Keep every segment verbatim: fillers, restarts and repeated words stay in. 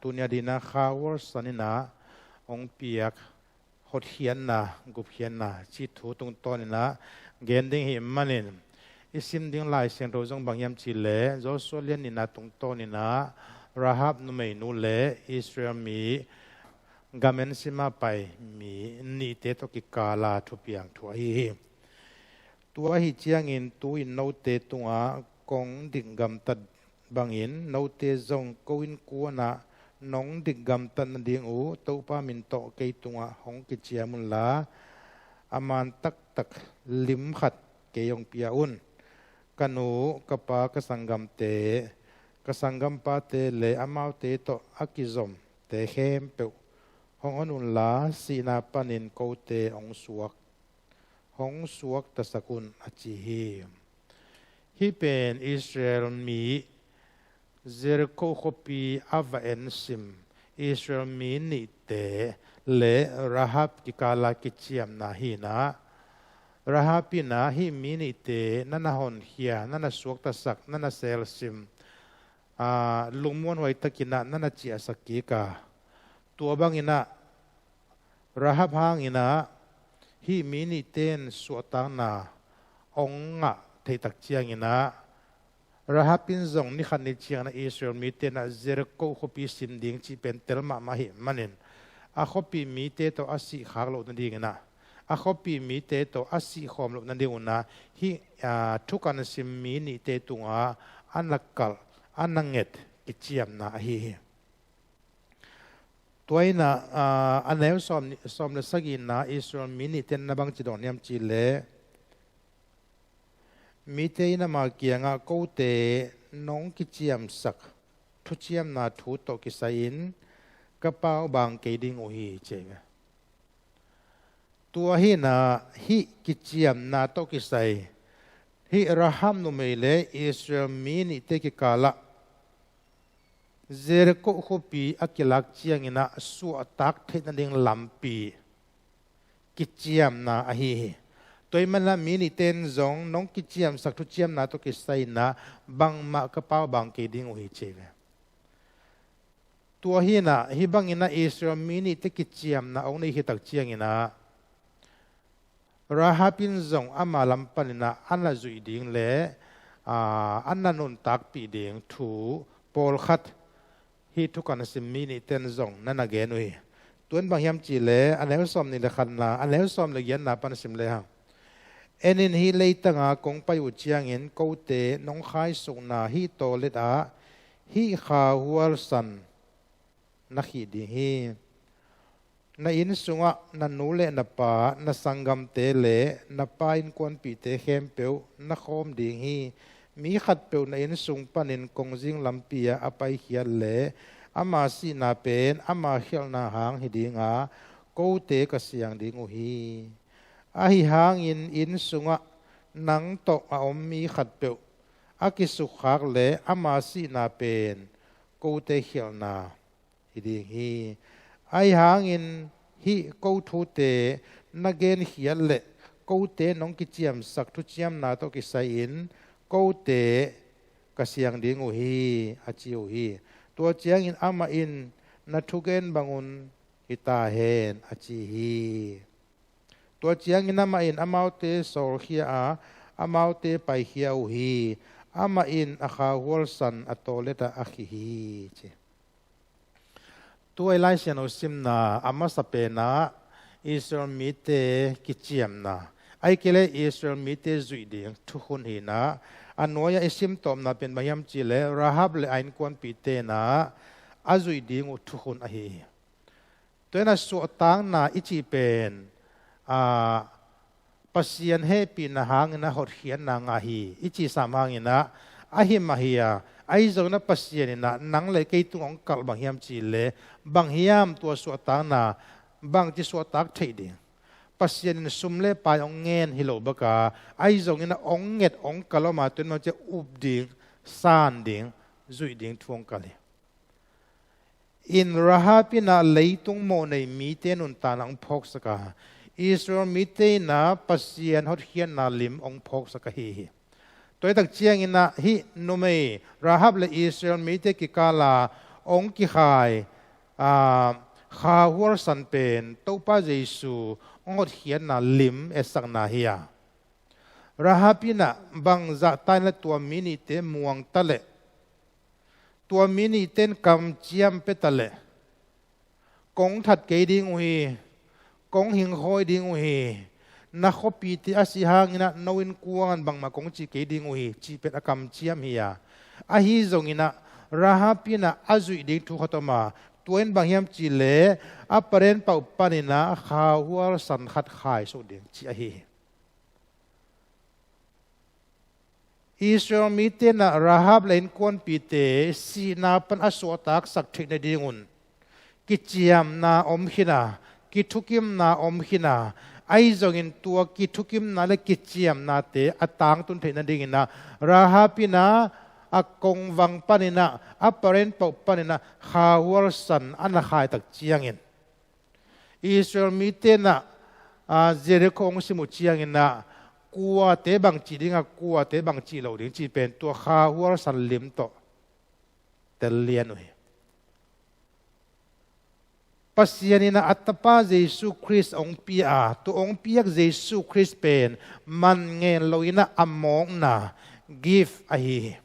tuni a dingin ah Kha Hual San in ah hong piak hotkhiatna, gupkhiatna cih thu tungtawn in ah gen ding ahih manin, i sim ding Lai Siangtho zong bang hiam cih leh Joshua lian nihna tungtawn in ah Rahab numeinu le Israel mi gam en sima pai mi nihte tawh kikal a thupiang thu ahi hi. Tua ahih ciangin tu-in note tungah kong dik gamtat bangin note zong ko innkuan ah nong dik gamtat nading uh Topa min tawh kei tungah hong kiciam unla, a man taktak lim khat kei hong pia un. Ka nu, ka pa, ka sanggamte, ka sanggampate le amaute tawh a kizomte khempeuh hong hon unla, sihna panin kote hong suak, hong suaktasak un, a ci hi. Hih pen Israel mi Jericho khuapi a va en sim Israel mi nihte le Rahab kikal a kiciamna hi in ah, Rahab in ah hih mi nihte na na honkhia, na na suaktasak, na na selsim, aa, lungmuanhuai takin ah na na ciahsak kik a, tua bangin ah Rahab hangin ah hih mi nihte in suahtakna hong ngah theih tak ciangin ah, Rahab in zong ni khat ni ciangin ah Israel mite in ah Jericho khuapi sim ding cih pen tel mahmah ahih manin, a khuapi mite tawh a sihkhak loh nadingin ah, a khuapi mite tawh a sihkhawm loh nading un ah hih, aa, thukan sim mi nihte tungah a na kalh, a na nget kiciamna ahi hi. Tua in ah, aa, a neu sawm, sawm le sagihna Israel mi nihte in na bangci dawn hiam cih leh, mite in ama kiangah, kote nong kiciamsak thuciamna thu tawh kisai-in ka paubang kei ding uh hi, ci hi ve. Tua hi in ah hih kiciamna tawh kisai, hih Rahab numei le Israel mi nihte kikal ah Jericho khuapi a kilak ciangin ah suahtak theih nading lampi kiciamna ahi hi. Tua ahih manin ah mi nihte in zong nong kiciamsak thuciamna tawh kisai-in ah bangmah ka paubang kei ding uh hi, ci hi ve. Tua hi in ah hih bangin ah Israel mi nihte kiciamna hong nei khit tak ciangin ah Rahab in zong ama lam panin ah a na zuih ding le, aa, a na nuntakpih ding thu pawlkhat hih thukan sim mi nihte in zong na na gen uh hi. Tua in bang hiam cih leh a neu sawm nih le khatna, a neu sawm le giatna pan sim le hang. En in, hih leitang a kong pai uh ciangin kote nong khaisukna hih tawlet ah hih Kha Hual San na khih ding hi. Na inn sungah na nu le na pa, na sanggamte le na pa innkuanpihte khempeuh na khawm ding hi. Mi khatpeuh na inn sung panin kongzing lampi ah a paikhiat leh ama sihna pen ama khialhna hang hi ding a, kote ka siang ding uh hi. Ahi hangin inn sungah nang tawh a om mi khatpeuh a kisukkhak leh ama sihna pen kote khialhna hi ding hi. Ahi hangin hih ko thute na genkhiat leh kote nong kiciamsak thuciamna tawh kisai-in kote ka siang ding uh hi, a ci uh hi. Tua ciangin amah in, na thugen bangun hi ta hen, a ci hi. Tua ciangin amah in amaute sawlkhia a, amaute paikhia uh hi. Amah in a Kha Hual San a tawlet ah a khih hi, ci. Tua i Lai Siangtho simna a masa pen ah Israel mite kiciamna, ahih kei leh Israel mite zuih ding thukhun hi in ah, a nuai-ah i sim tawpna pen bang hiam cih leh Rahab le a innkuanpihte in ah a zuih ding uh thukhun ahi hi. Tua in ah suahtakna i cih pen, aa, Pasian hehpihna hangin ah hotkhiatna ngah hi i cih sam hangin ah, ahi mah hi a, ahi zongin ah Pasian in ah nang le kei tungah hong kalh bang hiam cih leh, bang hiam tua suahtakna, bangci suahtak theih ding? Pasian in sum le pai hong ngen hi lo bek a, ahi zongin ah hong nget, hong kalh om a, tua in bangci up ding, san ding, zuih ding thu hong kalh hi. In Rahab in ah leitung mawhnei mite nuntakna hong phawksak a, Israel mite in ah Pasian hotkhiatna lim hong phawksak ahi hi. Tua hi tak ciangin ah hih numei Rahab le Israel mite kikal a hong kikhai a, kha hualsan pen Topa Jesu hong hotkhiatna lim etsakna hi a. Rahab in ah bangzah ta in ah tua mi nihte muang ta leh, tua mi nihte in kamciam pia ta leh, kong that kei ding uh hi, kong hingkhawi ding uh hi, na khuapite a si hangin ah no innkuan bangmah kong ci kei ding uh hi, cih pen a kamciam hi a. Ahi zongin ah Rahab in ah a zuih ding thu khat om a, tua in bang hiam cih leh a paren pauh panin ah kha hualsan khat khaisuk ding cih ahi hi. Israel mite in ah Rahab le innkuanpite sihna pan a suahtaksak theih nadingun kiciamna om khin a, kithukimna om khin a, ahi zongin tua kithukimna le kiciamnate a tangtun theih nadingin ah Rahab in ah a kongvang panin ah, a paren pauh panin ah kha hualsan a na khai tak ciangin, Israel mite in ah, a, Jericho hong sim uh ciangin ah kuate bang cih ding a, kuate bang cih lo ding cih pen tua kha hualsan lim tawh tel lian uh hi. Pasian in ah a Tapa Jesu Khrist hong pia a, tua hong piak Jesu Khrist pen man ngen lo in ah a mawkna, gift ahi hi.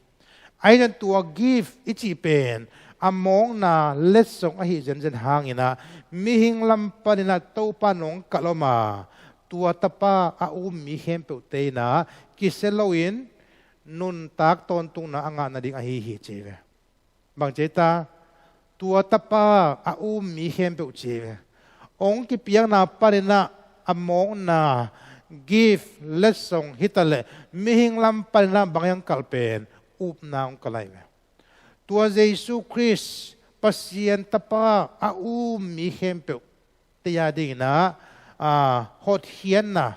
Ahi zongin tua gift i cih pen a mawkna letsong ahi zenzen hangin ah mihing lam panin ah Topa in hong kalh om a, tua Tapa a um mi khempeuhte in ah kisia loin nuntak tawntungna a ngah nading ahi hi ci hi ve. Bang ci hi ta, tua Tapa a um mi khempeuh ci hi ve. Hong kipiakna panin ah a mawkna, gift, letsong hi ta leh mihing lam panin ah bang hiam kalh pen upna hong kalh ahi ve. Tua Jesu Khrist, Pasian Tapa a um mi khempeuhte a dingin ah, a, hotkhiatna,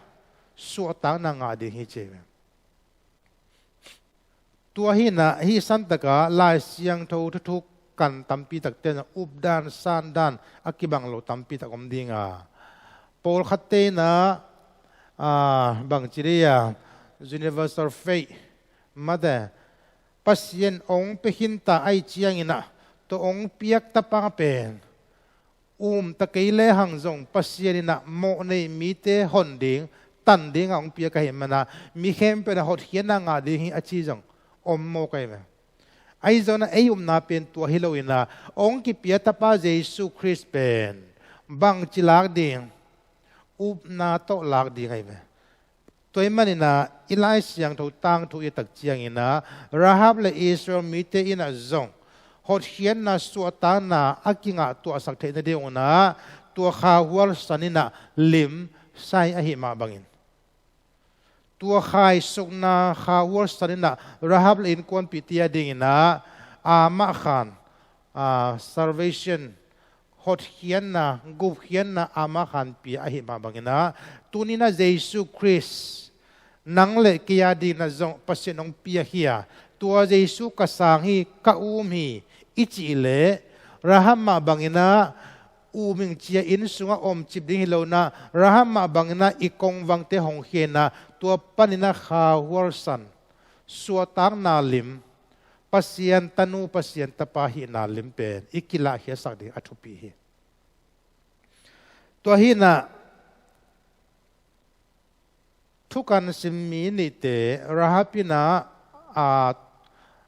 suahtakna ngah ding hi ci hi ve. Tua hi in ah hih santak ah Lai Siangtho thuthuk kan tampi takte in ah updan sandan a kibang lo tampi tak om ding a, pawlkhatte in ah, a, bang ci ding a, universal faith, mate, Pasian hong pia khin ta ahih ciangin ah tua hong piak Tapa pen um ta kei lehang zong Pasian in ah mawhnei mite hon ding, tan ding a hong piak ahih manin ah mi khempeuh in ah hotkhiatna ngah ding hi a ci zong om mawk ahi ve. Ahi zongin ah ei upna pen tua hi lo in ah hong kipia Tapa Jesu Khrist pen bangci lak ding, upna tawh lak ding ahi ve. Tua ahih manin ah i Lai Siangtho tangthu i et tak ciangin ah Rahab le Israel mite in ah zong hotkhiatna, suahtakna a kingah tuahsak theih nadingun ah tua kha hualsan in ah lim sai ahih mah bangin, tua khaisukna kha hualsan in ah Rahab le innkuanpihte a dingin ah amah khan, a, salvation, hotkhiatna, gupkhiatna amah khan pia ahih mah bangin ah, tuni-in ah Jesu Khrist nang le kei a dingin ah zong Pasian hong piak hi a, tua Jesu ka sang hi, ka um hi i cih leh Rahab mah bangin ah um ing ci-a inn sungah omcip ding hi lo-in ah, Rahab mah bangin ah i kongvangte hong khia-in ah, tua panin ah kha hualsan, suahtakna lim, Pasian tanu, Pasian tapa hihna lim pen i kilahkhiatsak ding a thupi hi. Tua hi-in ah thukan sim mi nihte, Rahab in ah, a,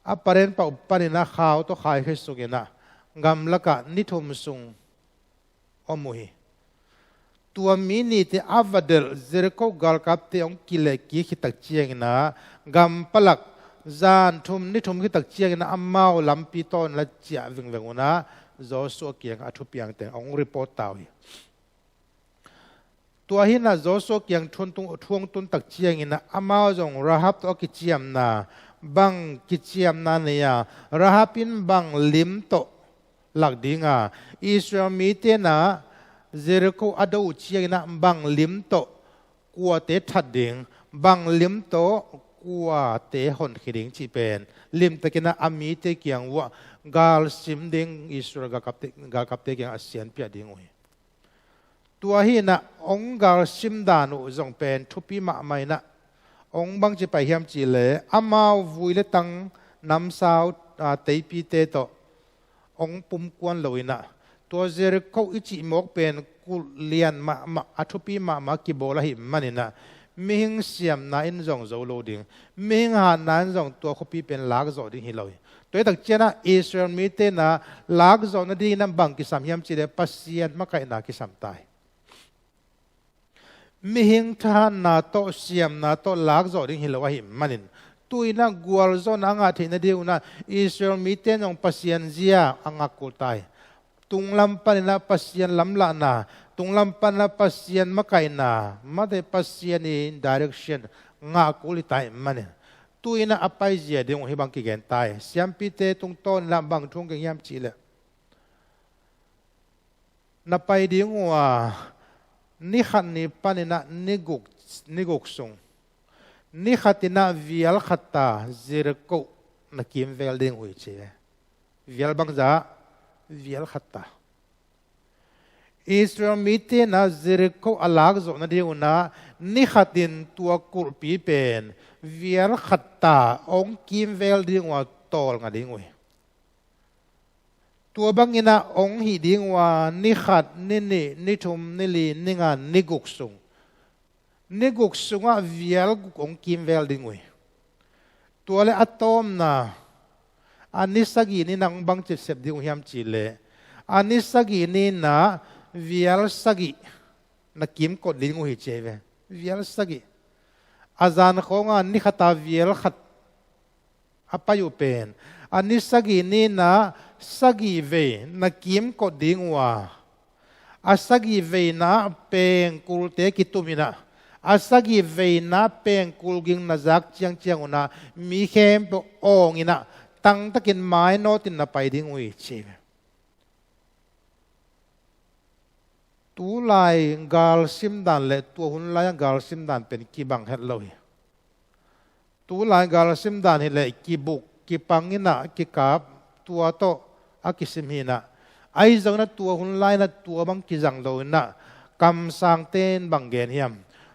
a paren pauh panin ah khau tawh khaikhia suk in ah gamlakah ni thum sung om uh hi. Tua mi nihte a va delh Jericho galkapte hong kilehkik khit tak ciangin ah gam palak zan thum ni thum khit tak ciangin ah amau lampi tawh na ciah vingveng un ah Joshua kiangah a thupiang teng hong report ta uh hi. Tua hi-in ah Joshua kiang thu hong tun, thu hong tun tak ciangin ah amau zong Rahab tawh a kiciamna, bang kiciamna nei a, Rahab in bang lim tawh lak ding a, Israel mite in ah Jericho a do uh ciangin ah bang lim tawh kuate that ding, bang lim tawh kuate honkhia ding cih pen limtakin ah a mite kiang uah galsim ding Israel galkapte, galkapte kiangah a sianpiak ding uh hi. Tua hi-in ah hong galsim dan uh zong pen thupi mahmah in ah, hong bangci pai hiam cih leh amau vui le tang namsau, a, teipite tawh hong pumkuan lo-in ah, Tua Jericho i cih mawk pen kulh lian mahmah, a thupi mahmah kibawl ahih manin ah, mihing siamna in zong zo lo ding, mihing hatna in zong tua khuapi pen lak zawh ding hi lo hi. Tua hi tak ciangin ah Israel mite in ah lak zawh nadingin ah bang kisam hiam cih leh Pasian makaihna kisam ta hi. Mihing thahatna tawh, siamna tawh lak zawh ding hi lo ahih manin, tu-in ah gualzawhna a ngah theih nadingun ah Israel mite in zong Pasian zia a ngak kul ta hi. Tunglam panin ah Pasian lamlahna, tunglam panin ah Pasian makaihna, mate Pasian i direction ngah kul hi ta ahih manin, tu-in ah a paizia ding uh hih bang kigen ta hi. Siampite tungtawnin ah bang thu hong gen hiam cih leh, na pai ding uh a, ni khat ni panin ah ni guk, ni guk sung, ni khatin ah vial khat ta Jericho na kimvel ding uh hi ci. Vial bangzah, vial khat ta. Israel mite in ah Jericho a lak zawh nadingun ah ni khatin tua kulhpi pen vial khat ta hong kimvel ding uh a, tawlnga ding uh hi. Tua bangin ah hong hih ding uh a, ni khat, ni nih, ni thum, ni li, ni nga, ni guk sung, ni guk sungah vial guk hong kimvel ding uh hi. Tua leh a tawpna, a ni sagih ni-in ah hong bang ci sep ding uh hiam cih leh, a ni sagih ni-in ah vial sagih na kimkot ding uh hi ci hi ve. Vial sagih. A zan khawng a ni khat a vial khat a pai uh pen, a ni sagih ni-in ah sagih vei na kimkot ding uh a, a sagih veina ah pengkulte kitum in ah, a sagih veina ah pengkul ging na zak ciangciang un ah mi khempeuh awng in ah tangtakin mainawtin na pai ding uh hi ci hi ve. Tulai galsim dan leh tua hun lai-a galsim dan pen kibang het lo hi. Tulai galsim dan hi leh kibuk, kipang in ah kikap, tua tawh a kisim hi in ah. Ahi zongin ah tua hun lai-in ah tua bang kizang lo in ah, kamsangte in bang gen hiam?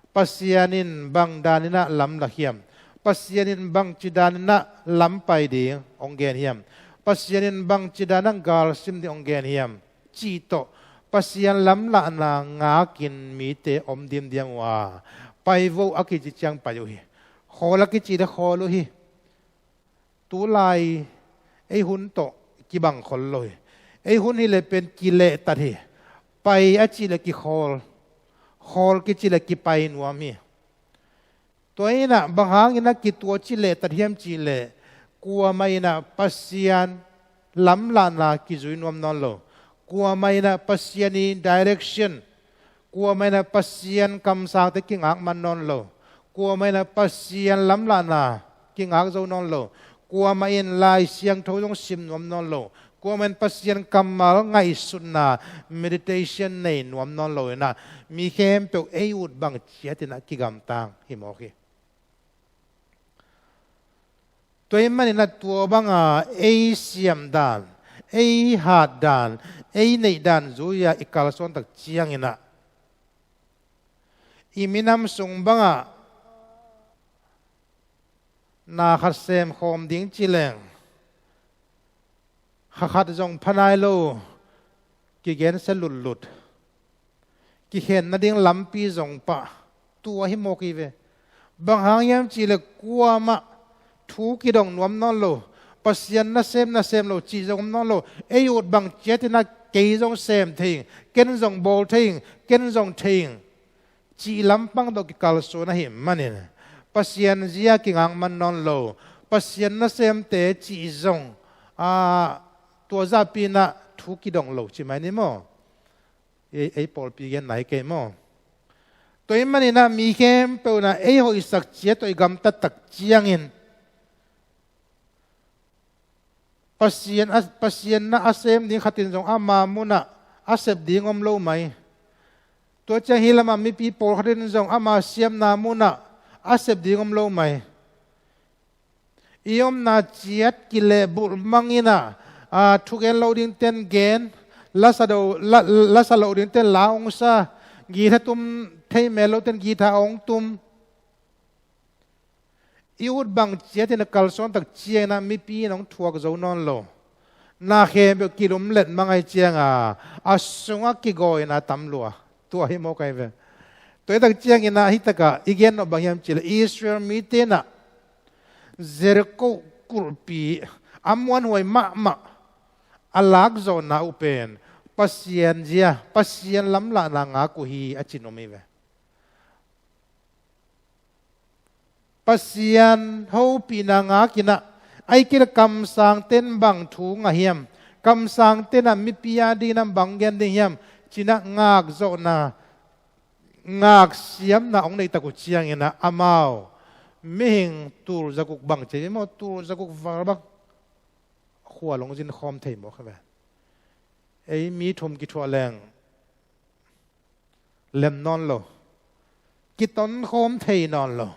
Pasian in bang danin ah lam lak hiam? Pasian in bangci danin ah lam pai ding hong gen hiam? Pasian in bangci danin ah galsim ding hong gen hiam? Cih tawh Pasian lamlahna ngakin mite om dimdiam uh a, pai vo a kici ciang pai uh hi. Khawl a kici leh khawl uh hi. Tulai ei hun tawh kibang khol lo hi. Ei hun hi leh pen kilehtat hi. Pai a cih leh kikhawl, khawl kici leh kipai nuam hi. Tua in ah bang hangin ah kituaci lehtat hiam cih leh, kuamah in ah Pasian lamlahna kizui nuam nawn lo. Kuamah in ah Pasian i direction, kuamah in ah Pasian kamsangte kingak man nawn lo. Kuamah in ah Pasian lamlahna kingak zo nawn lo. Kuamah in Lai Siangtho zong sim nuam nawn lo. Kuamah in Pasian kammal ngaihsutna, meditation, nei nuam nawn lo in ah, mi khempeuh ei ut bang ciatin ah kigamtang hi mawk hi. Tua ahih manin ah tua banga ei siam dan, ei hat dan, ei neih dan zui-a i kalsuan tak ciangin ah, i minam sung bangah na khat sem khawm ding ci leng, kha khat zong pha nai lo, kigensia lutlut, kikhen nading lampi zong pah, tua hi mawk hi ve. Bang hang hiam cih leh kuamah thu kidong nuam nawn lo, Pasian nasem nasem lo cih zong om nawn lo. Ei ut bang ciatin ah kei zong sem thei ing, ken zong bawl thei ing, ken zong thei ing, cih lampang tawh kikalsuan ahih manin, Pasian zia kingak man nawn lo, Pasian nasemte cih zong, a, tua zahpi-in ah thu kidong lo ci mai ni maw? Ei, ei pawlpi genna hi kei maw? Tua ahih manin ah mi khempeuh in ah ei hoihsak ciat tawh i gamtat tak ciangin, Pasian a, Pasian na a sem ding khatin zong ama munah a sep ding om lo mai. Tua ciang hih lamah mipi pawlkhatin zong ama siamna munah a sep ding om lo mai. I omna ciat kilehbulh mang in ah, a, thugen lo dingten gen, lasa do, la, lasa lo dingten la hong sa, guitar tum thei mel loten guitar hong tum. I ut bang ciatin a kalsuan tak ciangin ah mipi in hong thuak zo nawn lo. Na khempeuh kilum let mang ahih cianga, a sungah kigawina tam lua. Tua hi mawk ahi ve. Tua hi tak ciangin ah, hi takah i gen nop bang hiam cih leh, Israel mite in ah Jericho kulhpi a muanhuai mahmah a lakzawhna uh pen Pasian zia, Pasian lamlahna ngak uh hi a ci nuam hi ve. Pasian hopihna ngakin ah, ahih kei leh kamsangte'n bang thu ngah hiam, kamsangte'n ah mipi a dingin ah bang gen ding hiam, ci-in ah ngakzawhna, ngaksiamna hong neih tak uh ciangin ah, amau mihing tul zaguk bang ci, maw, tul zaguk val bang khua-ah hong zin khawm thei mawk hi ve. Ei mi thum kithuah leng lem nawn lo, kitonkhawm thei nawn lo.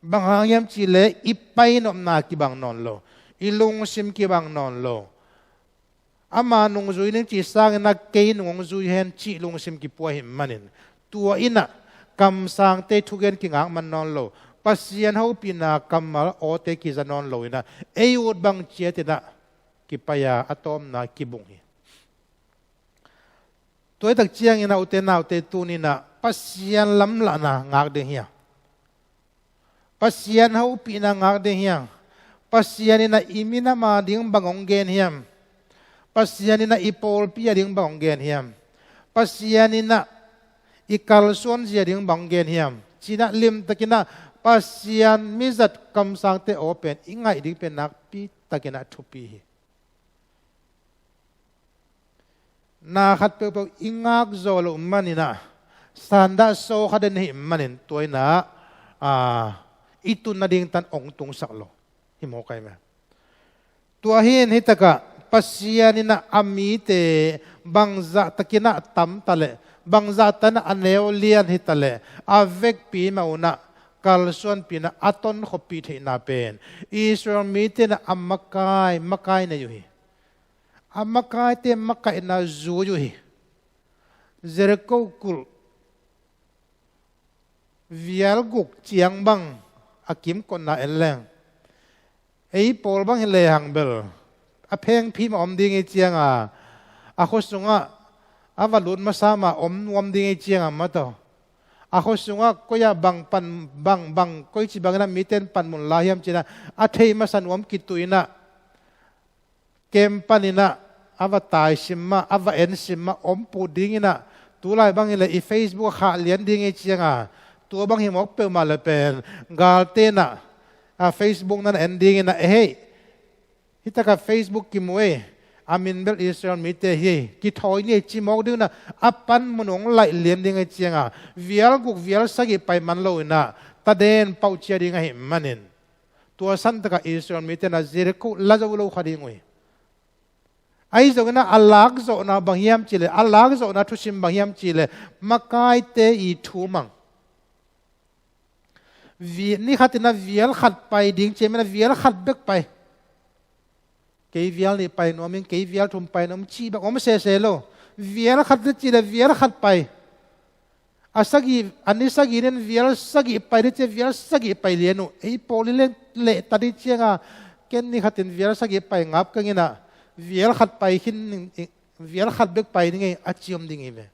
Bang hang hiam cih leh i painopna kibang nawn lo, i lungsim kibang nawn lo. Ama nungzui ning cih sangin ah kei nung hong zui hen cih lungsim kipua ahih manin, tua in ah kamsangte thugen kingak man nawn lo, Pasian hopihna kammal awte kiza nawn lo in ah, ei ut bang ciatin ah kipai-a a tawpna kibung hi. Tua hi tak ciangin ah, ute naute, tuni-in ah Pasian lamlahna ngak ding hiam? Pasian hopihna ngak ding hiam? Pasian in ah i minam a ding bang hong gen hiam? Pasian in ah i pawlpi a ding bang hong gen hiam? Pasian in ah i kalsuanzia ding bang hong gen hiam? Ci-in ah limtakin ah Pasian mizat kamsangte aw pen i ngaih ding pen nakpi takin ah thupi hi. Na khat peuhpeuh i ngakzaw loh manin ah, sandah sawkha den ahih manin, tua in ah, a, i tun nading tan hong tungsak lo hi mawk ahi ve. Tua hi-in, hi takah Pasian in ah a mite bangzah takin ah tam ta leh, bangzah takin ah a neu lian hi ta leh, a vekpi mah un ah kalsuanpih in ah a tonkhoppih theihna pen Israel mite in ah a makai, makai nei uh hi. A makaite makaihna zui uh hi. Jericho kulh vial guk ciang bang a kimkotna en leng, ei pawl bang hi lehang bel a phengphi mah om ding hi cianga, a khua sungah a va lut masa mah om nuam ding hi cianga, maw, tua a khua sungah koi-ah bang pan, bang, bang, koici bangin ah mite'n panmun la hiam ci-in ah a thei masa nuam kituh in ah, kem panin ah a va taisim mah, a va ensim mah om put dingin ah, tulai bang hi leh i Facebook ah khah lian ding hi cianga, tua bang hi mawk peuhmah leh pen galte in ah, a, Facebook na en dingin ah, "Ehei, hi takah Facebook kimu ei, a min bel Israel mite hi, kithawi ni ei," ci mawk dingin ah, a panmun hong laih lian ding hi cianga, vial guk vial sagih pai man lo in ah, taden pauh cia ding ahih manin, tua san takah Israel mite in ah Jericho la zo lo kha ding uh hi. Ahi zongin ah a lakzawhna bang hiam cih leh, a lakzawhna thusim bang hiam cih leh, makaite i thu mang. Vi-, ni khatin ah vial khat pai ding ci-in ah vial khat bek pai. Kei vial nih pai nuam ing, kei vial thum pai nuam ing cih bek om sese lo. Vial khat le cih leh vial khat pai. A sagih, a ni sagih ni-in vial sagih pai ding ci-a, vial sagih pai lian uh. Ei pawl i leh, leh ta ding cianga, ken ni khatin vial sagih pai ngap keng in ah, vial khat pai khin, vial khat bek pai ning ei, a ci om ding hi ve.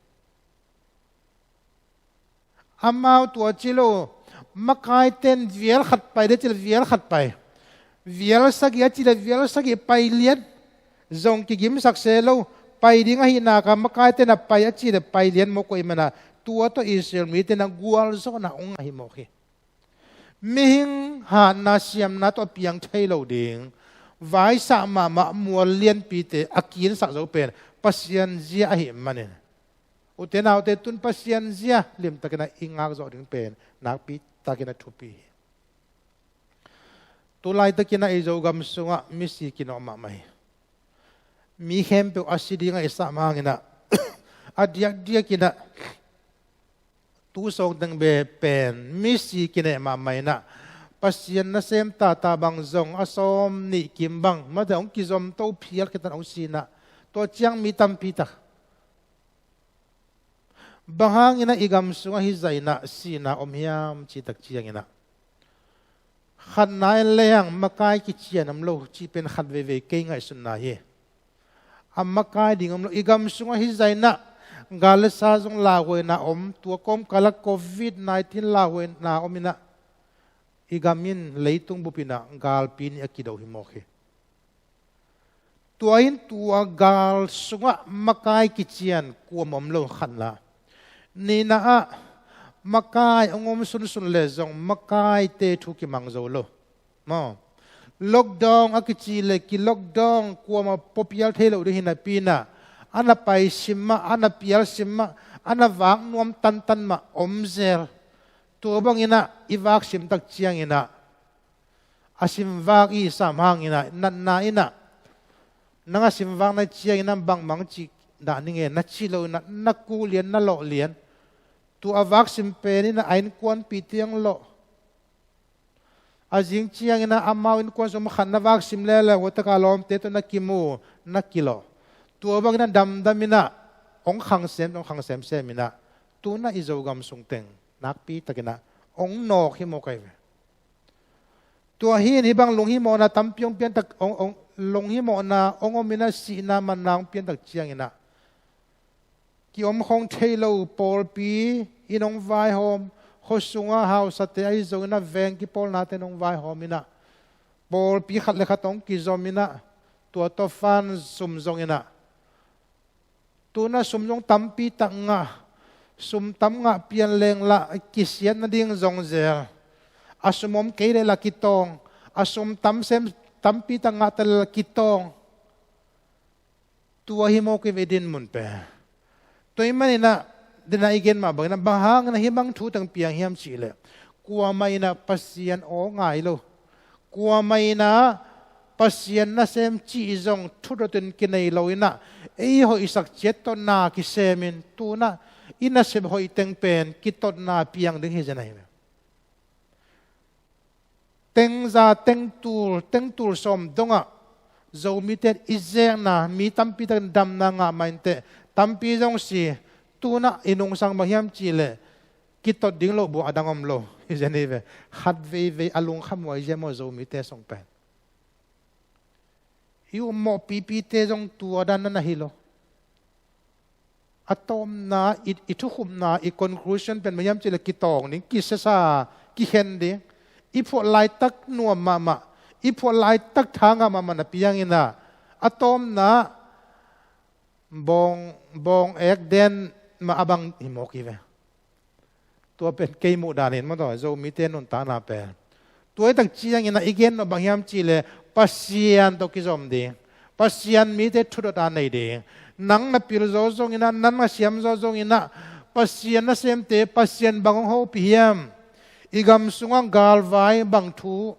Amau tua ci lo, makaite'n vial khat pai ding ci leh vial khat pai. Vial sagih a ci leh vial sagih pai lian. Zong kigimsak se lo, pai ding ahih nak a makaite'n a pai a ci leh pai lian mawk uh ahih manin ah, tua tawh Israel mite'n ah gualzawhna hong ngah hi mawk hi. Mihing hatna siamna tawh a piang thei lo ding, vaisah mahmah mual lianpite a kinsak zo pen Pasian zia ahih manin, ute naute, tun Pasian zia limtakin ah i ngak zawh ding pen nakpi takin ah thupi hi. Tu laitakin ah i Zogam sungah misi kinawh mahmah hi. Mi khempeuh a si ding ahih sam hangin ah, a diakdiakin ah, tu sawng teng bek pen misi kineh mahmah in ah, Pasian nasem tahtah bang zong a sawm nih kim bang, mate, hong kizom to phial khit in ah hong si in ah, tua ciang mi tampi tak. Bang hangin ah i gam sungah hih zah in ah sihna om hiam cih tak ciangin ah, khatna en lehang makai kician om lo cih pen khat veivei kei ngaihsutna hi. a makai ding om lo. I gam sungah hih zah inah gal le sa zong lauhuaina om, tua kawmkal ah covid nineteen lauhuaina om inah i gam in leitung bup inah galpi nih a kido hi mawk hi. Tua in tua gal sungah makai kician kuamah om lo, khatna. Nihna ah makai hong om sunsun leh zong makaite thu kimang zo lo. Maw, lockdown a kici le ki lockdown kuamah puapial thei lo ding hi napi inah a na pai sim mah, a na pial sim mah, a na vak nuam tantan mah om zel. Tua bang inah i vak sim tak ciang inah a simvak i sam hang inah natna inah nang a simvak na ciang inah bangmah cih dah ning e na ci lo inah na kul lian, na lawh lian. Tua a vak sim pen inah a innkuanpihte hong lawh. A zing ciang inah amau innkuan sung khat na vak sim lele, hua tak a lawmte tawh na kimu, na kilawh. Tua bang inah damdam inah hong khang sem, hong khang semsem inah tu inah i Zogam sung teng nakpi tak inah hong nawk hi mawk ahi ve. Tua hi in hih bang lunghimawhna tampi hong piantak, hong, hong, lunghimawhna hong om inah sihna manna hong piantak ciang inah kiom khong thei lo, pawlpi in hong vaihawm, khua sungah hausate ahi zong inah veng kipawlnate in hong vaihawm inah pawlpi khat le khat hong kizom inah tua tawh fund sum zong inah tu inah sum zong tampi tak ngah, sum tam ngah pian leng lah kisiat nading zong zel. A sum om kei leh lah kitawng, a sum tam sem, tampi tak ngah ta leh lah kitawng. Tua hi mawk i ve i dinmun pen. Tua ahih man inah, den a i gen mah bang inah, bang hang inah hih bang thu teng piang hiam cih leh kuamah inah Pasian aw ngai lo, kuamah inah Pasian nasem cih zong thudot in kinei lo inah ei hoihsak ciat tawh na kisem in tu inah i nasep hoih teng pen kitotna piang ding hi zen ahi ve. Tengza, tengtul, tengtul sawm dongah Zomite in i zekna, mi tampi takin damna ngah mah inteh, tampi zong si, tu inah i nungsang bang hiam cih leh kitot ding lo bua a dang om lo hi zen hi ve. Khat veivei a lungkham uh ahi zen maw, Zomite sung pen. I ummawh pipite zong tua dan na na hi lo. A tawpna, i, i thukhupna, i conclusion pen bang hiam cih leh kitawng ding, kisesa, kikhen ding. I phuah laitak nuam mahmah, i phuah laitak tha ngah mahmah napi hang inah a tawpna bawng, bawng ek den mah a bang hi mawk hi ve. Tua pen kei muh dan in maw, tua Zomite nuntakna pen. Tua hi tak ciang inah i gen nop bang hiam cih leh Pasian tawh kizom ding, Pasian mite thudot a nei ding. Nang na pil zaw zong inah, nang na siam zaw zong inah Pasian nasemte Pasian bang hong hopih hiam? I gam sungah galvai bang thu,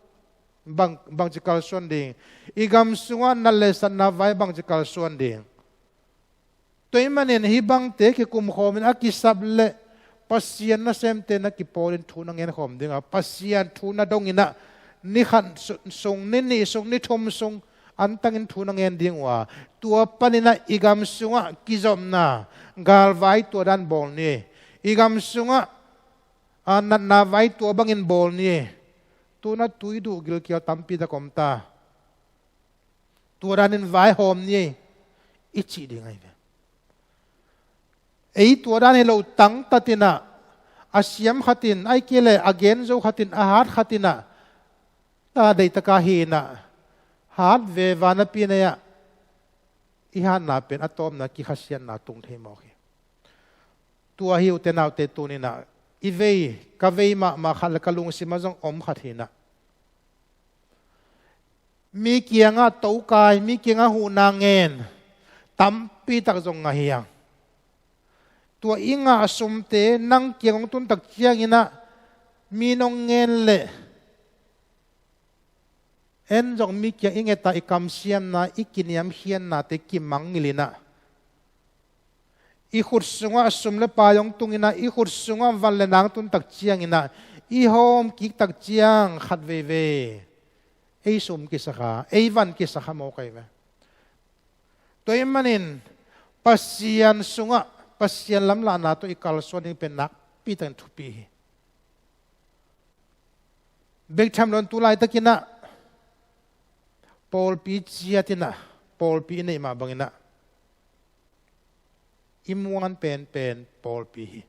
bang, bangci kalsuan ding? I gam sungah nat le satna vai bangci kalsuan ding? Tua ahih manin hih bangte kikumkhawm in a kisap leh Pasian nasemte na kipawl in thu na ngenkhawm ding a, Pasian thu na dong inah ni khat su-, sung, ni nih sung, ni thum sung antang in thu na ngen ding uh a, tua pan inah i gam sungah kizopna galvai tua dan bawl ni. I gam sungah, a, natna vai tua bangin bawl ni. Tu inah tui duh gilkial tampi tak om ta. Tua danin vaihawm ni ei, i cih ding ahi ve. Ei tua dan hi lo tangtat inah, a siam khat in, ahih kei leh a gen zo khat in, a hat khat inah, ta deihtaka hi inah, hat veva napi inah, i hatna pen a tawpna kikhasiatna tung thei mawk hi. Tua hi ute naute, tuni inah i vei, ka vei mahmah khat le ka lungsim ah zong om khat hi inah, mi kiangah tokai, mi kiangah huhna ngen tampi tak zong ngah hi hang. Tua i ngah sumte nang kiang hong tun tak ciang inah mi nong ngen leh en zong mi kiang i nget a, i kamsiamna, i kiniamkhiatnate kimangngilh inah, i khut sungah sum le pai hong tung inah, i khut sungah van le nang tun tak ciang inah, i hawm kik tak ciang khat veivei ei sum kisakha, ei van kisakha mawk ahi ve. Tua ahih manin Pasian sungah, Pasian lamlahna tawh i kalsuan ding pen nakpi takin thupi hi. Bek tham lo in tu laitak inah pawlpi ciat inah, pawlpi i neih mah bang inah, I muan penpen pawlpi hi.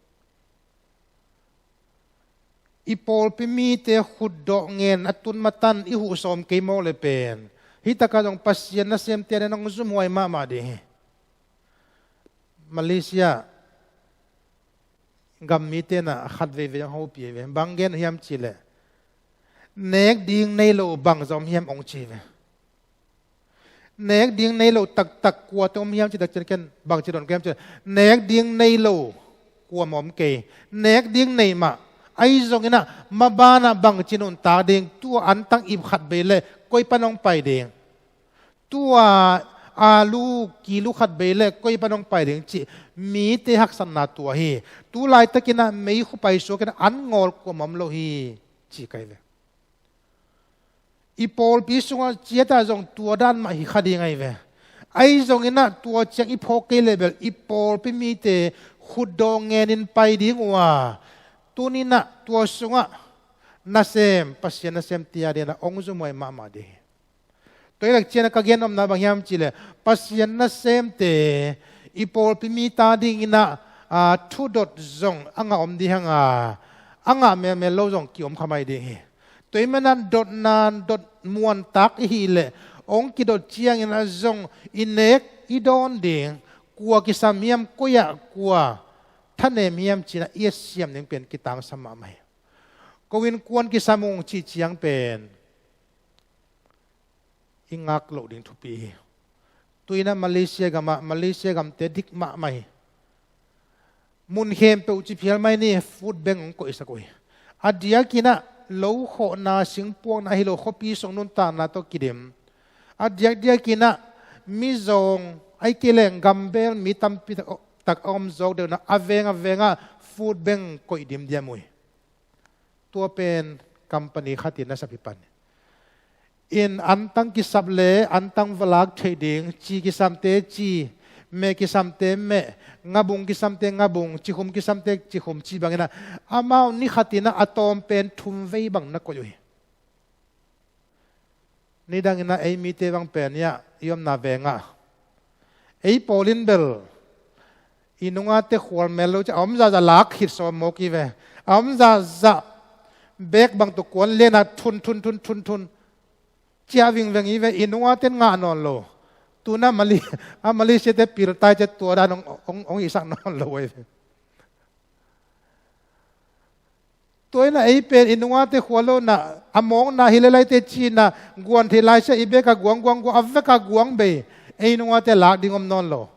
I pawlpi mite khutdawh ngen a tun matan i huh sawm kei mawk le pen, hih takah zong Pasian nasemte a dingin hong zumhuai mahmah ding hi. Malaysia gam mite na khat veivei hong hopih ve. Bang gen hiam cihleh, nek ding nei lo bang za om hiam hong ci ve. Nek ding nei lo taktak kua teng om hiam cih tak ciang ken bangci don ka hiam cih leh, nek ding nei lo kua mah om kei. Nek ding nei mah. Ahi zongin ah mabanah bangci nuntak ding, tua antang ip khat bei leh koi pan hong pai ding, tua alu kilu khat bei leh koi pan hong pai ding cih mite haksatna tua hi. Tu laitakin ah meikhu paisuakin ah an ngawl kua mah om lo hi, ci ka hi ve. I pawlpi sungah ciatah zong tua dan mah hi kha ding ahi ve. Ahi zongin ah tua ciang i phawk kei leh bel i pawlpi mite khutdawh ngenin pai ding uh a, tuni-in ah tua sungah nasem, Pasian nasemte a dingin ah hong zumhuai mahmah ding hi. Tua hi leh ciangin ah ka gen nopna bang hiam cihleh, Pasian nasemte i pawlpi mite a dingin ah, aa, thudot zong a ngah om ding hi hang a, a ngah melmel lo zong ki-om kha mai ding hi. Tua ahih manin ah dotna dot muantak i hih leh, hong kidot ciangin ah zong i nek i dawn ding, kua kisam hiam, koi-ah kua thanem hiam ci-in ah i a siam ding pen kitangsam mahmah hi. Ko innkuan kisam ung cih ciang pen i ngak loh ding thupi hi. Tu-in ah Malaysia gamah, Malaysia gamte dik mahmah hi. Mun khempeuh ci phial mai ni, food bank hong koihsak uh hi. A diakin ah lo khawhna, singpuakna ahi lo, khuapi sung nuntakna tawh kidim. A diakdiakin ah mizawng, ahih kei leh gambel mi tampi tak, tak a om zawk deuh in ah, a veng a veng ah food bank koih dimdiam uh hi. Tua pen company khat in a sap hi pan. In antang kisap le antang va lak theih ding, ci kisamte ci, meh kisamte meh, ngabung kisamte ngabung, cikhum kisamte cikhum cih bangin ah, amau ni khat in ah a tawm pen thum vei bang na koih uh hi. Nidangin ah ei mite bang pen hiah i omna veng ah, ei pawl in bel i nungate khual mel lo ci a, a om zahzah lak khit sawm mawk hi ve. A om zahzah bag bang tawh kuan lian ah thun thun thun thun thun ciah vingveng hi ve. I nungate in ngah nawn lo. Tu-in ah Mali-, a Malaysia-te piltai ci a, tua dan hong, hong, hong hihsak nawn lo hi ve. Tua in ah ei pen i nungate khual lo in ah, a mawkna hi lelaite ci-in ah guan theih lai sia, i bag ah guang guang guang, a vek ah guang bei, ei nungate lak ding om nawn lo.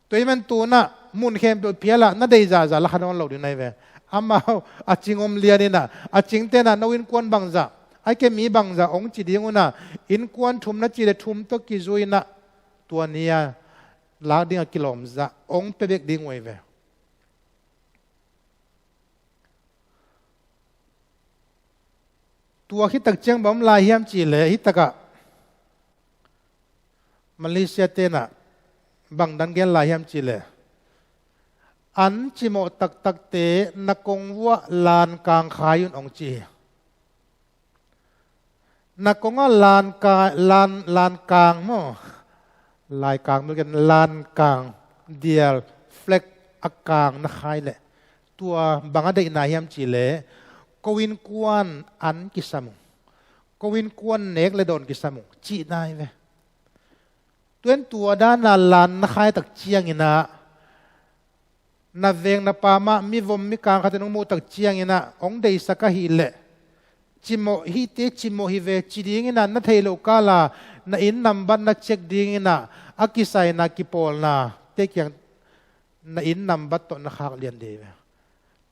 Tua ahih manin tu-in ah mun khempeuh phial ah na deih zahzah la kha nawn lo ding na hi ve. Amau a cing om lian in ah, a cingte in ah no innkuan bangzah, ahih kei leh mi bangzah hong ci ding un ah, innkuan thum na cih leh thum tawh kizui in ah, tua ni-a lak ding a kilawm zah hong pia bek ding uh hi ve. Tua khit tak ciang bang om lai hiam cih leh, hih takah Malaysia-te in ah bang dan gen lai hiam cih leh, an cimawh taktakte na kong vuah lankang khai un hong ci hi. Na kongah lanka-, lan-, lankang maw? Laikang maw, gen lankang, dial, flag a kang na khai leh, tua bang a deihna hiam cih leh, ko innkuan an kisam ung, ko innkuan nek le dawn kisam ung cihna hi ve. Tua in tua dan a lan na khai tak ciangin ah, na veng na pam ah mivom mikang khat in hong muh tak ciangin ah hong deihsak ahih leh, cimawh hihte cimawh hi ve ci dingin ah na theih loh kal ah na inn nambat na check dingin ah, a kisai-in ah kipawlnate kiang na inn nambat tawh na khak lian ding hi ve.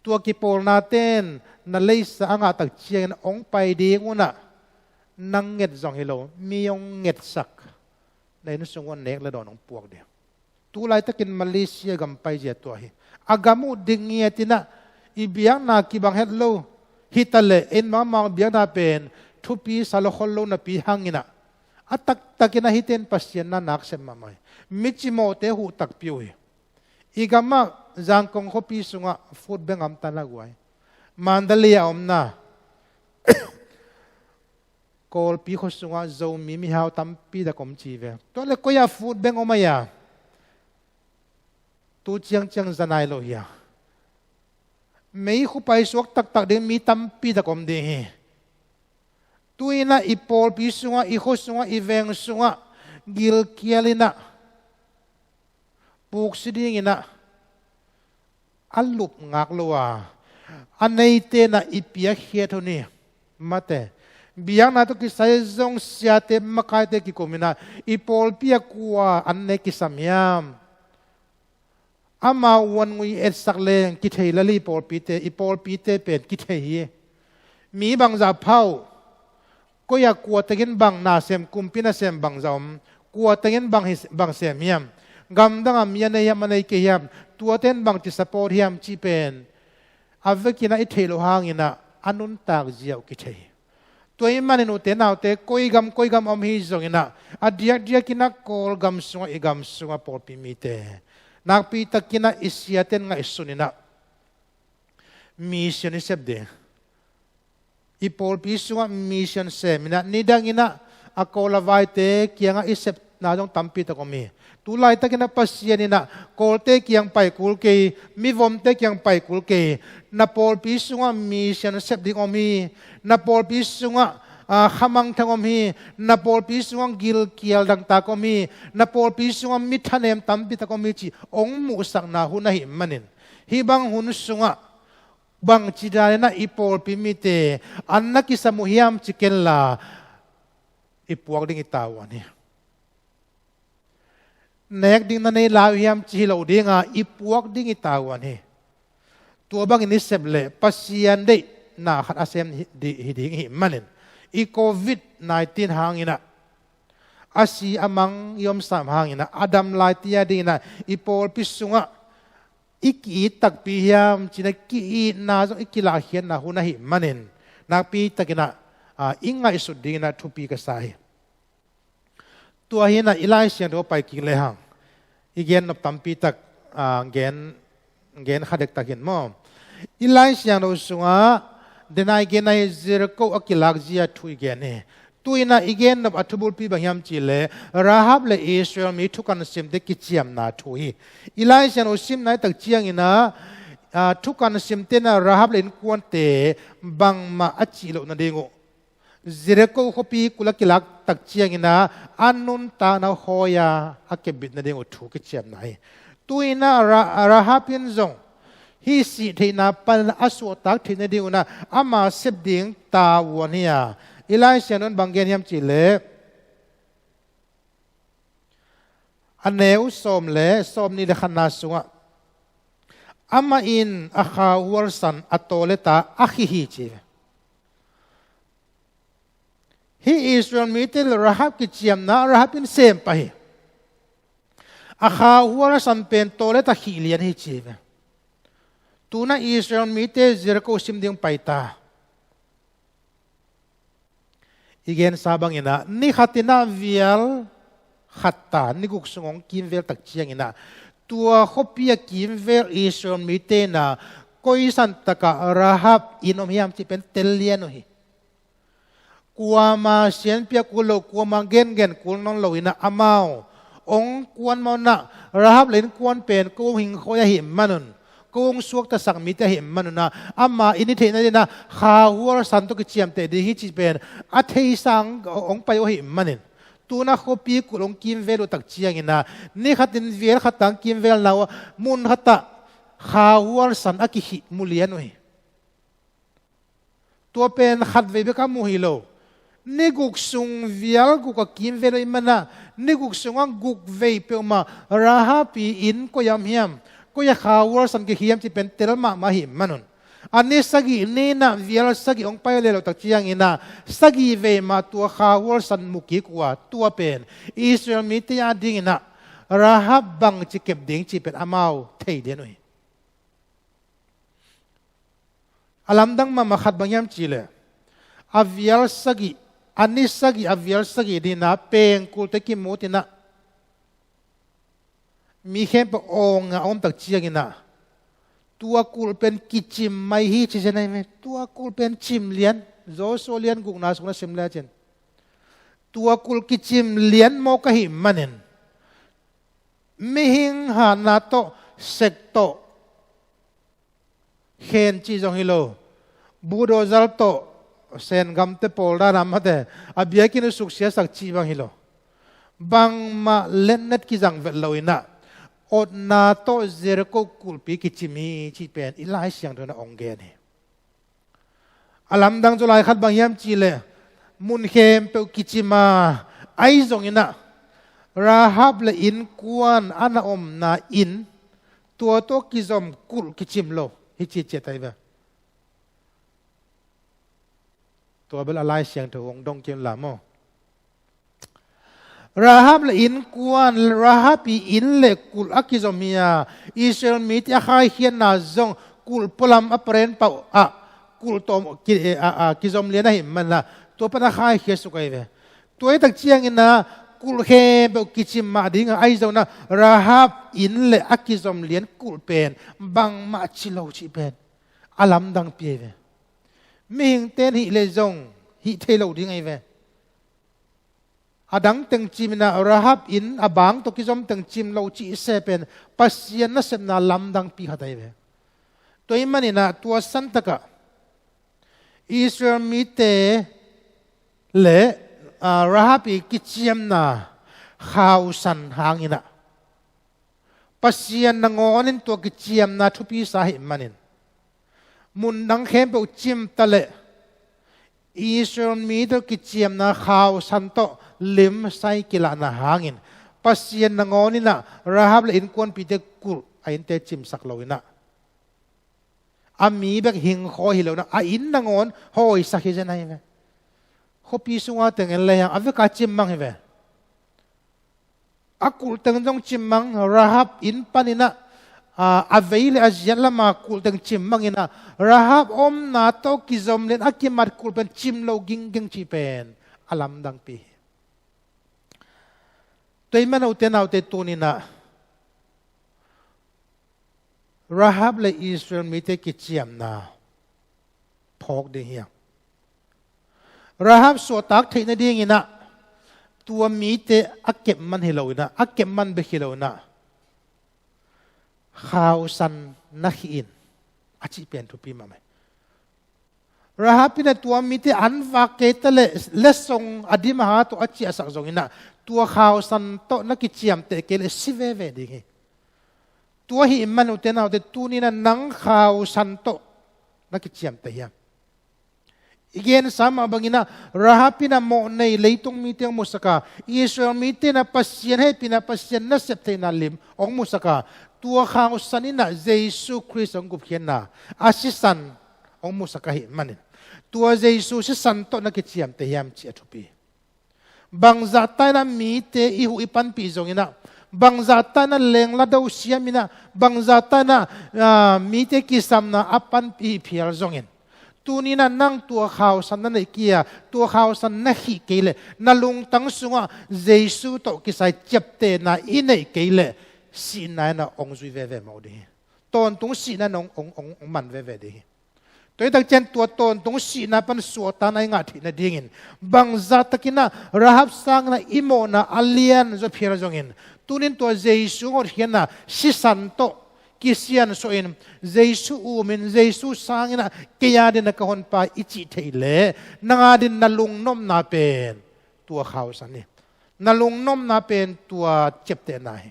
Tua kipawlnate in na leisa a ngah tak ciangin hong pai ding un ah, nang nget zong hi lo, mi hong ngetsak, na inn sung un nek le dawn hong puak ding. Tu laitakin Malaysia gam paizia tua hi. A gam uh dik ngiat in ah, i biakna kibang het lo hi ta leh, ei mangmang biakna pen thupi sa lua khol lo napi hangin ah, a taktakin ah hihte in Pasian na nak sem mahmah hi. Mi cimawhte huh takpi uh hi. I gam ah Zangkong khuapi sungah food bank a om ta na guai. Mandalay ah om na. Kawlpi khua sungah Zomi mihau tampi tak om ci ve. Tua leh koi-ah food bank om a hia? Tu ciangciang za nai lo hi a, meikhu paisuak taktak ding mi tampi tak om ding hi. Tu-in ah i pawlpi sungah, i khua sungah, i veng sungah gilkial in ah, puksi dingin ah a lup ngak lo a, a neite in ah i piakkhiat hun hi. Mate, biakna tawh kisai zong siate, makaite kikum in ah, i pawlpi ah kua an ne kisam hiam? Amau uan ngui etsak leng kithei lel hi. Pawlpite, i pawlpite pen kithei hi. Mi bangzah pha uh, koi ah kua tengin bang na sem, kumpi nasem bangzah om, kua tengin bang hi, bang sem hiam, gamdang ah mi a nei hiam, a nei kei hiam, tuate in bangci support hiam cih pen a vekin ah i theih loh hangin ah a nuntak zia uh kithei hi. Tua ahih manin ute naute, koi gam koi gam om hi zongin ah, a diakdiakin ah Kawlgam sungah, i gam sungah pawlpi mite, nakpi takin ah i siate in ngaihsun in ah mission i sep ding. I pawlpi sungah mission sem in ah, nidangin ah a Kawl a vaite kiangah i sepna zong tampi tak om hi. Tu laitakin ah Pasian in ah Kawlte kiang pai kul kei, mivomte kiang pai kul kei. Na pawlpi sungah mission sep ding om hi. Na pawlpi sungah, ah, khamangthang om hi. Na pawlpi sungah gilkial dangtak om hi. Na pawlpi sungah mi thanem tampi tak om hi cih hong muhsakna hun ahih manin, hih bang hun sungah bangci danin ah i pawlpi mite an na kisam uh hiam ci kenla, i puak ding i tavuan hi. Nek ding na nei lai uh hiam ci hi lo ding a, i puak ding i tavuan hi. Tua bangin i sep leh Pasian deihna khat a sem hi di-, hi ding ahih manin, i covid nineteen hangin ah, a si a mang i omsa hangin ah, a dam laite a dingin ah i pawlpi sungah i ki-it takpi hiam ci-in ah, ki-itna zong i kilakkhiatna hun ahih manin, nakpi takin ah, ah, i ngaihsut dingin ah thupi ka sa hi. Tua hi-in ah i Lai Siangtho pai kik lehang, i gen nop tampi tak, ah, gen, gen kha dektak hi maw. I Lai Siangtho sungah denai genai Jericho a kilak zia thu i gen hi. Tu-in ah i gen nop a thubulpi bang hiam cih leh, Rahab le Israel mi thukan simte kiciamna thu hi. I Lai Siangtho sim nai tak ciangin ah, ah, thukan simte in ah Rahab le innkuante bangmah a cih loh nading uh, Jericho khuapi kul a kilak tak ciangin ah a nuntakna hawi-a a kepbit nading uh thu kiciamna hi. Tu-in ah Ra-, Rahab in zong hih sih theihna pan a suahtak theih nading un ah ama sep ding tavuan hi a, i Lai Siangtho in bang gen hiam cih leh, a neu sawm le sawmnih le khatna sungah, amah in a khahual san a tawleta a khih hi ci. Hih Israel mite le Rahab kiciamna Rahab in sem pah hi. A khahual san pen tawleta khih lian hi ci ve. Tu-in ah Israel mite Jericho sim ding pai ta. I gensa bangin ah, ni khatin ah vial khat ta, ni guk sung hong kimvel tak ciangin ah, tua khuapi a kimvel Israel mite in ah, koi san takah Rahab inn om hiam cih pen tel lian uh hi. Kuama sianpi a kul lo, kuama gengen kul nawn lo in ah, amau hong kuan mawk in ah, Rahab le innkuan pen ko hong hingkhawi ahih manun, ko hong suaktasak mite ahih manun ah, ama inn i theih nading ah khahual san tawh kiciamteh ding hi cih pen a theisa hong pai uh ahih manin, tu-in ah khuapi kul hong kimvel uh tak ciangin ah, ni khatin vial khat ta hong kimvelna uh ah, mun khatah khahual san a kikhih mu lian uh hi. Tua pen khatvei bek a mu hi lo. Ni guk sung vial guk a kimvel uh ahih man ah, ni guk sungah guk vei peuhmah Rahab ii inn koi-ah om hiam, koi-ah khahual san kikhih hiam cih pen tel mahmah ahih manun, a ni sagih ni-in ah vial sagih hong pai leh lo tak ciangin ah, sagih vei mah tua khahual san mu kik uh a, tua pen Israel mite a dingin ah Rahab bangci kep ding cih pen amau thei lian uh hi. A lamdang mahmah khat bang hiam cih leh, a vial sagih, a ni sagih, a vial sagih ni-in ah pengkulte kimut in ah, mi khempeuh awng a om tak ciangin ah, tua kulh pen kicim mai hi ci zen ahi ve. Tua kulh pen cim lian, Joshua lian gukna sung na sim lecin, tua kulh kicim lian mawk ahih manin, mihing hatna tawh sek tawh khen cih zong hi lo, budozer tawh Sengamte pawl dan a mate a biakinn uh suksiasak cih bang hi lo. Bangmah letnet kizang vet lo in ah, otna tawh Jericho kulhpi kicim hi cih pen i Lai Siangtho in ah hong gen hi. A lamdang zaw lai khat bang hiam cih leh, mun khempeuh kicim a, ahi zongin ah Rahab le innkuan a na omna inn, tua tawh kizom kulh kicim lo hi ci ciat ahi ve. Tua bel a Lai Siangtho hong dong kei un la maw. Rahab le innkuan, Rahab i inn le kulh a kizom hi a, Israel mite a khaikhiatna zong kulh pualam a paren pauh ah kulh tawm ki, a, a, kizom lian ahih manin ah tua pan a khaikhia suk ahi ve. Tua hi tak ciangin ah kulh khempeuh kicim mah ding a, ahi zongin ah Rahab inn le a kizom lian kulh pen bangmah ci lo cih pen a lamdangpi ahi ve. Mihingte in hih leh zong hih thei lo ding ahi ve. A dang teng cim in ah Rahab inn a bang tawh kizom teng cim lo cih se pen Pasian nasepna lamdangpi khat ahi ve. Tua ahih manin ah tua santak ah Israel mite le, ah, Rahab i kiciamna khausan hangin ah Pasian nangawnin tua kiciamna thupi sa ahih manin, mun dang khempeuh cim ta leh Israel mite kiciamna khausan tawh limsai kilahna hangin, Pasian nangawnin ah Rahab le innkuanpihte kulh a innte cimsak lo in ah, a mi bek hingkhawi hi lo in ah, a inn nangawn hawisak hi zen ahi ve. Khuapi sunga teng en lehang a vek a cim mang hi ve. A kulh teng zong cim mang, Rahab inn panin ah, a, a vei le a ziat lam a kulh teng cim mang in ah, Rahab omna tawh kizom lian a kimat kulh pen cim lo gingging cih pen a lamdangpi hi. Tua ahih manin u te nau te, tuni in ah Rahab le Israel mite kiciamna phawk ding hi hang. Rahab suahtak theih nadingin ah tua mite a kep man hi lo in ah, a kep man bek hi lo in ah, khausan na khih in a cih pen thupi mahmah hi. Rahab in ah tua mite an vak kei ta leh letsong a dim a ha tawh a ciahsak zongin ah, tua khausan tawh na kiciamteh kei leh si veve ding hi. Tua ahih manin u te nau te, tuni in ah nang khausan tawh na kiciamteh hiam? I gensa mah bangin ah Rahab in ah mawhnei leitung mite hong musak a, Israel mite in ah Pasian hehpihna, Pasian nasep theihna lim hong musak a, tua khausan in ah Jesu Khrist hong gupkhiatna, a sisan hong musak ahih manin, tua Jesu sisan tawh na kiciamteh hiam cih a thupi. Bangzahta in ah mite i huh i panpih zongin ah, bangzahta in ah lengla do siam in ah, bangzahta in ah, ah, mite kisamna a panpih phial zongin, tuni in ah nang tua khausan na neih kei a, tua khausan na khih kei leh, na lungtang sungah Jesu tawh kisai ciaptehna i neih kei leh, sihna in ah hong zui veve mawk ding hi. Tawntung sihna in ah hong, hong, hong, hong man veve ding hi. Tua hi tak ciang tua tawntung sihna pan suahtakna i ngah theih nadingin, bangzah takin ah Rahab sangin ah i mawhna a lian zaw phial zongin, tuni in tua Jesu hotkhiatna sisan tawh kisiansuahin, Jesu umin, Jesu sangin ah kei a dingin ah ka honpa i cih theih leh, nang a dingin na lungnopna pen tua khausan hi. Na lungnopna pen tua ciaptehna hi.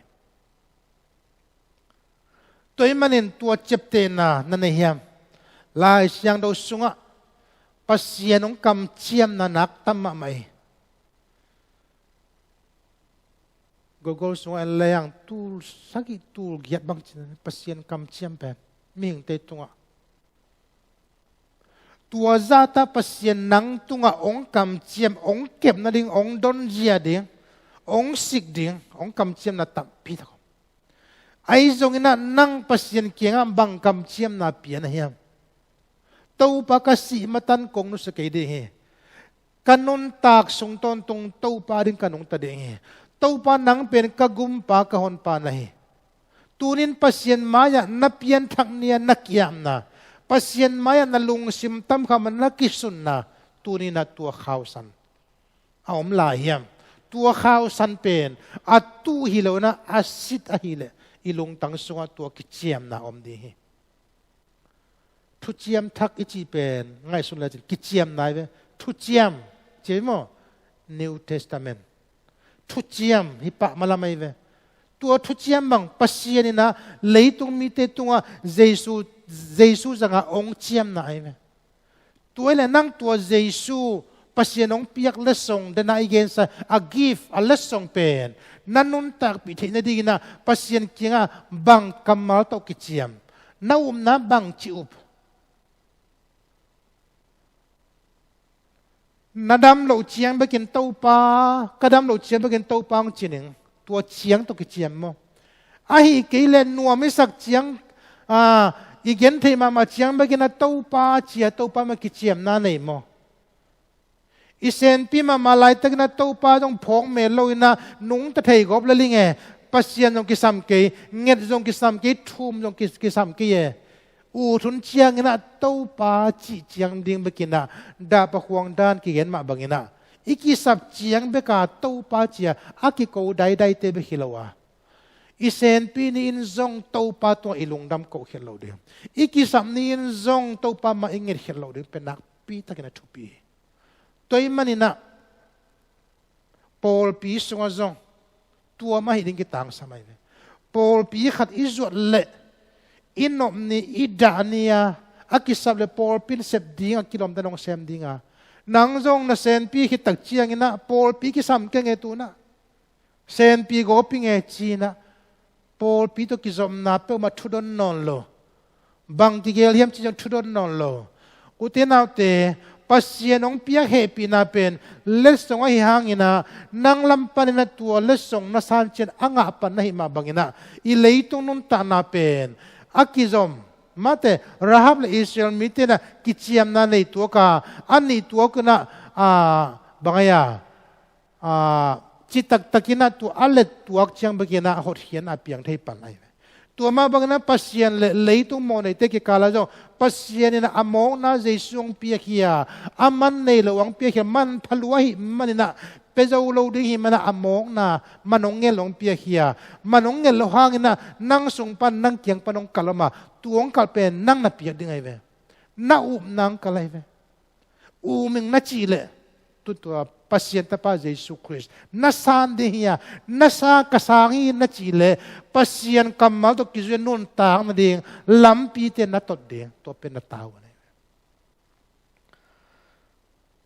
Tua ahih manin tua ciaptehna na nei hiam? Lai Siangtho sungah Pasian hong kamciamna nak tam mahmah hi. Google sungah en lehang tul sagih, tul giat bang cin, Pasian kamciam pen mihingte tungah. Tua zahta Pasian nang tungah hong kamciam, hong kep nading, hong donzia ding, hong sik ding, hong kamciamna tampi tak om. Ahi zongin ah nang Pasian kiangah bang kamciamna pia na hiam? Topa, ka sih matan kong nusia kei ding hi. Ka nuntak sung tawntung Topa ding ka nungta ding hi. Topa, nang pen ka gumpa, ka honpa na hi. Tuni in Pasian mai-ah na pianthak ni-a na ki-apna, Pasian mai-ah na lungsim tamkham ah na kisunna, tuni in ah tua khausan a om lai hiam? Tua khausan pen a tuh hi lo inah a sit ahileh i lungtang sungah tua kiciamna om ding hi. Thuciam thak i cih pen ngaihsun lecin kiciamna hi ve. Thuciam ci hi maw? New Testament thuciam hi pah malam ahi ve. Tua thuciam bang Pasian inah leitung mite tungah Jesu, Jesu zangah hong ciamna ahi ve. Tua hileh nang tua Jesu Pasian hong piak letsong dena i gensa a gift, a letsong pen na nuntakpih theih nadinginah Pasian kiangah bang kammal tawh kiciam? Na upna bangci up? Na dam loh ciang bekin Topa, ka dam loh ciang bekin Topa hong ci ning. Tua ciang tawh kiciam maw? Ahi kei leh nuam i sak ciang, a, i gentheih mahmah ciang bekin a Topa cia Topa mah kiciamna nei maw? I senpi mahmah laitakin a Topa zong phawk mel lo inah nungta thei gawp le ling e. Pasian zong kisam kei, nget zong kisam kei, thum zong ki-, kisam kei e. Ut hun cianginah Topa cih ciang ding bekinah dahpa khuang dan kigen mah banginah i kisap ciang beka Topa cia a kiko daidaite bek hi lo a, i senpi ni-in zong Topa tungah i lungdam koh khiat lo ding, i kisap ni-in zong Topa mah i nget khiat lo ding pen nakpitakin a thupi hi. Tua ahih maninah pawlpi sungah zong tua mah hi ding kitangsam ahi ve. Pawlpi khat i zuat leh i nop ni, i dah ni a, a kisap leh pawlpi in sep ding a, kilawmta nong sem ding a, nang zong na senpi khit tak cianginah pawlpi kisam kei nge tunah, senpi gawp ing e cinah, pawlpi tawh kizopna peuhmah thudon nawn lo. Bang kigel hiam cih zong thudon nawn lo. Ute naute, Pasian hong piak hehpihna pen letsong ahi hanginah nang lam paninah tua letsong na san ciang a ngah pan na hih mah banginah i leitung nuntakna pen a kizom. Mate, Rahab le Israel mite inah kiciamna nei tuak a, a nih tuak inah, a, bang ai a, a, citaktakinah tua a let tuak ciang bekinah hotkhiatna a piang thei pan ahi ve. Tua mah banginah Pasian le leitung mawhneite kikalah zong Pasian inah a mawkna Jesu hong piak hi a, a man nei lo hong piak hi a, man phalua ahih maninah pia zo lo ding hi manah a mawkna man hong nget lo hong piak hi a, man hong nget lo hanginah nang sung pan, nang kiang pan hong kalh om a, tua hong kalh pen nang na piak ding ahi ve. Na upna hong kalh ahi ve. Um ing na cih leh, tutua Pasian Tapa Jesu Khrist na san ding hi a, na sa, ka sang hi na cih leh, Pasian kammal tawh kizui nuntak nading lampite na tot ding, tua pen na tavuan ahi ve.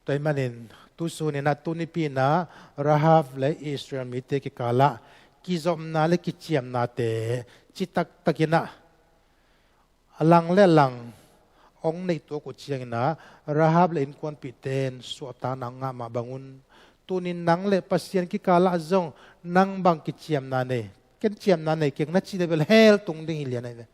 Tua ahih manin tu suninah, tu nipi inah Rahab le Israel mite kikalah kizopna le kiciamnate citaktakinah a lang le a lang hong neih tuak uh cianginah Rahab le innkuanpihte in suahtakna ngah mah bangun, tunin nang le Pasian kikalah zong nang bang kiciamna nei, ken ciamna nei keng na cih leh bel hell tung ding hi lian ahi ve.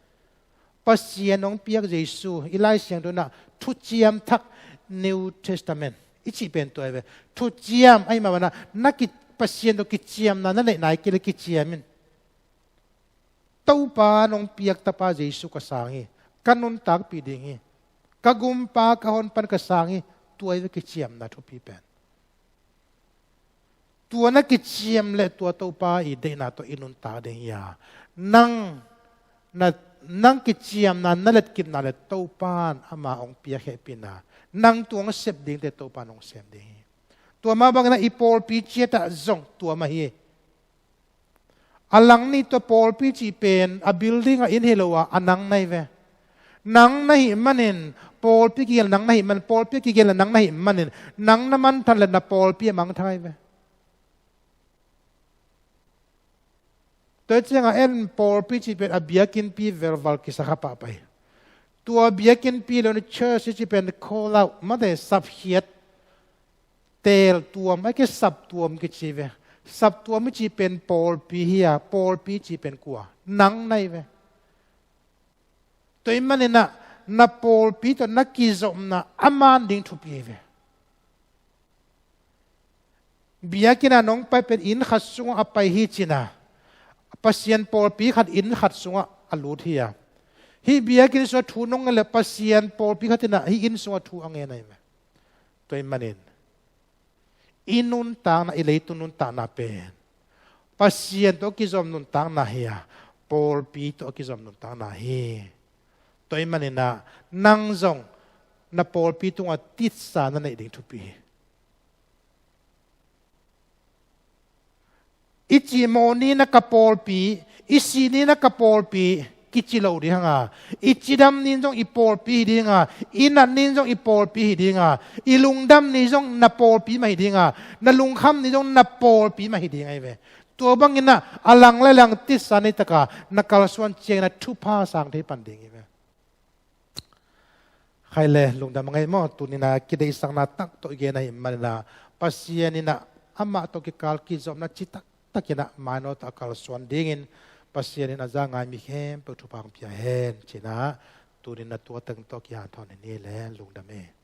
Pasian hong piak Jesu, i Lai Siangtho inah thuciam thak, New Testament i cih pen tua ahi ve. Thuciam ahi mah banah na ki-, Pasian tawh kiciamna na neih nai kei leh kiciam in. Topa nong piak Tapa Jesu ka sang hi, ka nuntakpih ding hi, ka gumpa ka hon pan ka sang hi, tua hi ve kiciamna thupi pen. Tua na kiciam leh tua Topa i deihna tawh i nuntak ding hi a, nang, na, nang kiciamna na letkipna leh Topa in ama hong piak hehpihna nang tung hong sep dingte Topa in hong sem ding hi. Tua mah banginah i pawlpi ciatah zong tua mah hi. A lang nih tua pawlpi cih pen a building a inn hi lo a, a nang na hi ve. Nang na hih manin, pawlpi kigel nang na hih man, pawlpi kigel nang na hih manin, nang na manthan leh na pawlpi a mangthang ahi ve. Tua ciangah en pawlpi cih pen a biakinnpi velval kisa kha pahpah hi. Tua biakinnpi lo ni church cih pen call out, mate, sapkhiat, teel tuam, a kei saptuam kici ve. Saptuam i cih pen pawlpi hi a, pawlpi cih pen kua? Nang na hi ve. Tua ahih maninah na pawlpi tawh na kizopna a man ding thupi hi ve. Biakinn a nong pai pen inn khat sungah a pai hi cinah, Pasian pawlpi khat inn khat sungah a lut hi a, hih biakinn sungah thu nong ngen leh Pasian pawlpi khat inah hih inn sungah thu a ngen ahi ve. Tua ahih manin I nuntakna, i leitung nuntakna pen Pasian tawh a kizom nuntakna hi a, pawlpi tawh a kizom nuntakna hi. Tua ahih manin ah nang zong na pawlpi tungah titsa na neih ding thupi hi. I cih mawh ni-in ah ka pawlpi, i sih ni-in ah ka pawlpi kici lo ding hang a, i cidam ni-in zong i pawlpi hi ding a, i nat ni-in zong i pawlpi hi ding a, i lungdam ni zong na pawlpi mah hi ding a, na lungkham ni zong na pawlpi mah hi ding ahi ve. Tua bangin ah a lang le lang titsa nei tak a na kalsuan ciangin ah thupha sang thei pan ding hi ve. Khai le lungdam a ngei maw, tuni-in ah kideihsakna tak tawh i gen ahih manin ah Pasian in ah amah tawh kikal kizopna ci taktakin ah mainawt a kalsuan dingin Pasian in a za ngai mi khempeuh thupha hong pia hen ci-in ah tuni-in ah tua teng tawh kihanthawn ni le lungdam hi.